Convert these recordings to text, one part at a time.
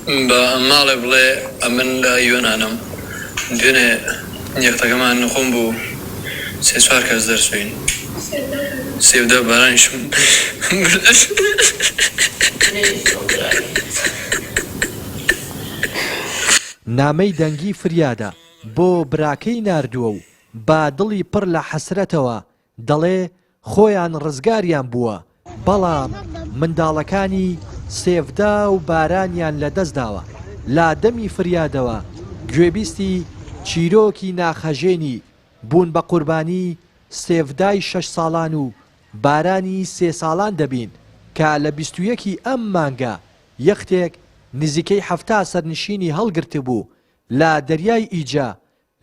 بە ماڵێ بڵێ ئەمن لە یۆنانم دوێنێ یەختەکەمان نخوم بوو سێ چوار کەس دەرچوین سێودە بارانیشم بردن. نامەی دەنگی فریادە بۆ براکەی ناردووە و بە دڵی پڕ لە حەسرەتەوە دەڵێ خۆیان ڕزگاریان بووە، بەڵام منداڵەکانی سێڤدا و بارانیان لەدەستداوە. لە دەمی فریادەوە گوێبیستی چیرۆکی ناخهەژێنی بوون بە قوربانی سێڤدای شەش ساڵان و بارانی سێ ساڵان دەبین کە لە 21 ی ئەم مانگە یەختێک نزیکەی 70 سەرنشینی هەڵگرتبوو لە دەریای ئیجە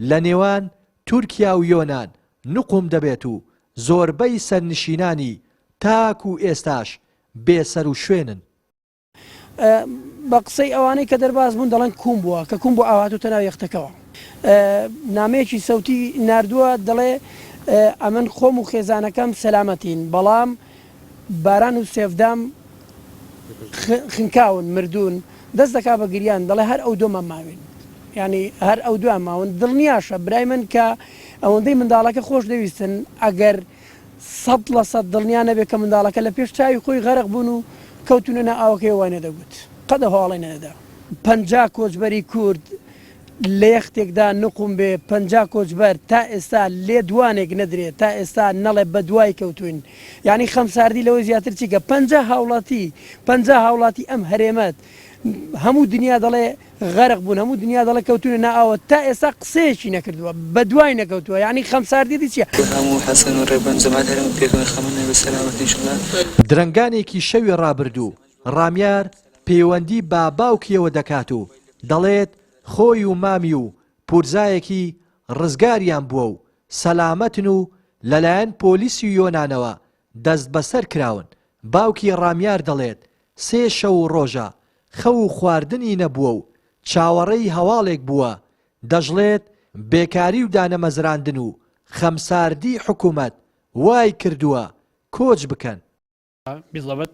لە نێوان تورکیا و یۆنان نوقوم دەبێت و زۆربەی سەرنشینانی تاکو ئێستاش بێ سەروشوێنن. بە قسەی ئەوانەی کە دەرباز بوون دەڵێن کوم بووە، کە کوم بووە ئاو هاتۆتە ناو یەختەکەوە. نامەیەکی سەوتی ناردووە دەڵێ ئەمن خۆم و خێزانەکەم سەلامەتین، بەڵام باران و سێفدام خنکاون، مردوون، دەست دەکا بە گریان دەڵێ هەر ئەو دوومان ماوین، یانی هەر ئەو دوویان ماون، دڵنیاشە برای من کە ئەوەندەی منداڵەکە خۆش دەویستن ئەگەر 100% دڵنیا نەبێ کە منداڵەکە لە پێش چاوی خۆی غەرق بوون و کەوتوونە ناو ئاوەکەی وای نەدەگوت، قەت ئەو هەواڵەی نەدەدا. 50 کۆچبەری کورد لە یەختێکدا نوقوم بێ 50 کۆچبەر تا ئێستا لێدوانێک نەدرێ تا ئێستا نەڵێ بەدوای کەوتوین یانی خەمساردی لەوە زیاتر چیکە 50 هاوڵاتی 50 هاوڵاتی ئەم هەرێمەت هەموو دنیا دەڵێ غەرق بوون هەموو دنیا دەڵێ کەوتونە نا ئاوە تا ئێستا قسەیەکی نەکردووە بەدوای نەکەوتووە یانی خەمساردیەتی چیە؟ هەموو حەسەن و ڕێبەن جەماعەت هەرێم پێکەوە خەمن نەبێ سەلامەتن ان شاءاللە. درەنگانێکی شەوی ڕابردوو ڕامیار پەیوەندی بە باوکیەوە دەکات و دەڵێت خۆی و مامی و پورزایەکی ڕزگاریان بووە و سەلامەتن و لەلایەن پۆلیسی یۆنانەوە دەستبەسەر کراون، باوکی ڕامیار دەڵێت سێ شەو و ڕۆژە خەو و خواردنی نەبووە و چاوەڕێی هەواڵێک بووە، دەشڵێت بێکاری و دانەمەزراندن و خەمساردی حکومەت وای کردووە کۆچ بکەن. بیزەبت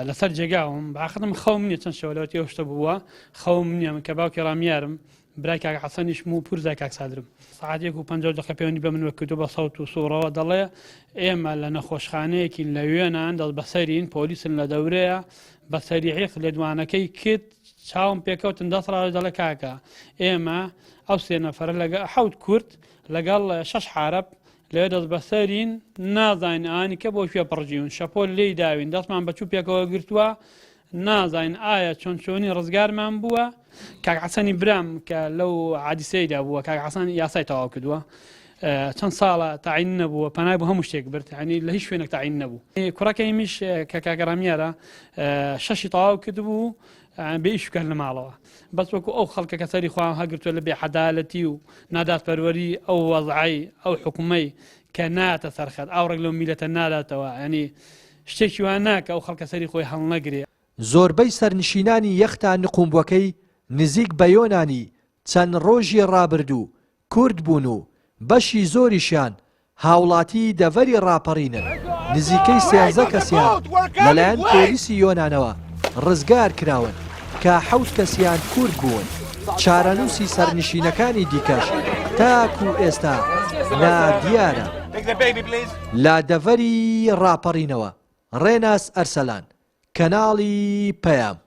لەسەر جێگاوم باخدم خەوم نییە چەند شەوە لەوەتی ئەو شتە بووە خەوم نییە من کە باوکی ڕامیارم برای کاک حەسەنیشم و پورزای کاک سادرم سەعات یەک و 50 دقە پەیوەندی بە من وەکردو بە سەوت و سوڕەوە دەڵێ ئێمە لە نەخۆشخانەیەکین لە وێنان دەست بەسەرین پۆلیسن لە دەورەیە بە سەریعیق لێدوانەکەی کرد چاوم پێکەوتن دەست ڕاوێ دەڵێ کاکە ئێمە ئەو سێ نەفەرە لەگە حەوت کورد لەگەڵ شەش عارەب لەوێ دەستبەسەرین، نازانین ئەوانی کە بۆ کوێ پڕژیون، شەپۆل لێی داوین، دەستمان بە چوپێکەوە گرتووە، نازانین ئایا چۆن چۆنی ڕزگارمان بووە. کاک حەسەنی برام کە لەو حادیسەیدا بووە، کاک حەسەن یاسای تەواو کردووە، چەند ساڵە تەعین نەبووە، پەنای بۆ هەموو شتێک برد، یانی لە هیچ شوێنێک تەعین نەبوو. کوڕەکەی میش کە کاک ڕامیارە شەشی تەواو کردبوو، بێ ئیش و کار لە ماڵەوە. بەس وەکو ئەو خەڵکە کە سەری خۆیان هەگرتووە لە بێعەدالەتی و نادادپەروەری ئەو وەزعەی ئەو حکومەی کە ناتە سەرخەت ئاوڕێک لەو میلەتە ناداتەوە ینی شتێکی وا ناکە ئەو خەڵکە سەری خۆی هەڵنەگرێ. زۆربەی سەرنشینانی یەختا نقومبووەکەی نزیک بە یۆنانی چەند ڕۆژی ڕابردوو کورد بوون و بەشی زۆریشیان هاوڵاتیی دەڤەری ڕاپەڕینن، نزیکەی سێنزە کەسیان لەلایەن پۆلیسی یۆنانەوە ڕزگار کراون کە حەوت کەسیان کورد بوون، چارەنووسی سەرنشینەکانی دیکەش تاکوو ئێستا نادیارە. لە دەڤەری ڕاپەڕینەوە، ڕێناس ئەرسەلان، کەناڵی پەیام.